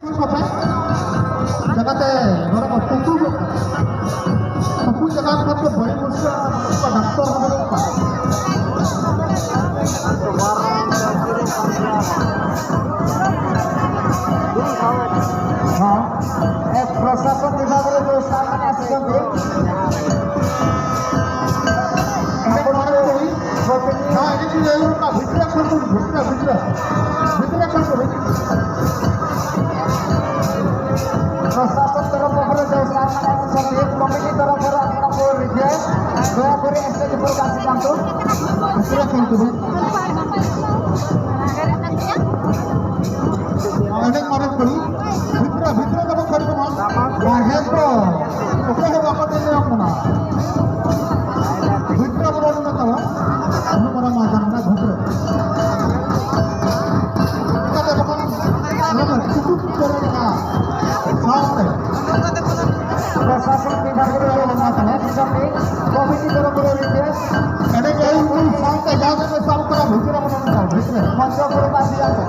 Jagate orang tuku tuku jangan kau beri musuh dokter apa. ହଁ, ଏ ପ୍ରଶାସନ ବିଭାଗର ଯେଉଁ ସାର୍ମାନେ ଆସିଛନ୍ତି, ଆପଣଙ୍କୁ ପ୍ରତିନିଧି Nah, ini sudah ଭିତରେ ଖନ୍ତୁ, ଭିତରେ ଭିତରେ ଭିତରେ ଖନ୍ତୁ। ପ୍ରଶାସନ ତରଫରୁ ଯେଉଁ ସାର୍ମାନେ ଆସିଛନ୍ତି, କମିଟି ତରଫରୁ ଆପଣଙ୍କୁ ରିକ୍ୱେଷ୍ଟ, ଦୟାକରି ଷ୍ଟେଜ୍ ଉପରକୁ ଆସିଯାଆନ୍ତୁ। ଭିତରେ ଖନ୍ତୁ। ଅନେକ ମଦତ କରି ଭିତରେ ଭିତରେ ତମ କରିବ ବାହେ ତ ওকে হবে আমাদের না ভিতরে বড় না তাও আমি করা মাজান না ভিতরে ପ୍ରଶାସନ ବିଭାଗରୁ ଯେଉଁମାନେ ଆସିଛନ୍ତି, କମିଟି ତରଫରୁ ରିକ୍ୱେଷ୍ଟ, ଭିତରେ ମଞ୍ଚ ଉପରକୁ ଆସିଯାଆନ୍ତୁ।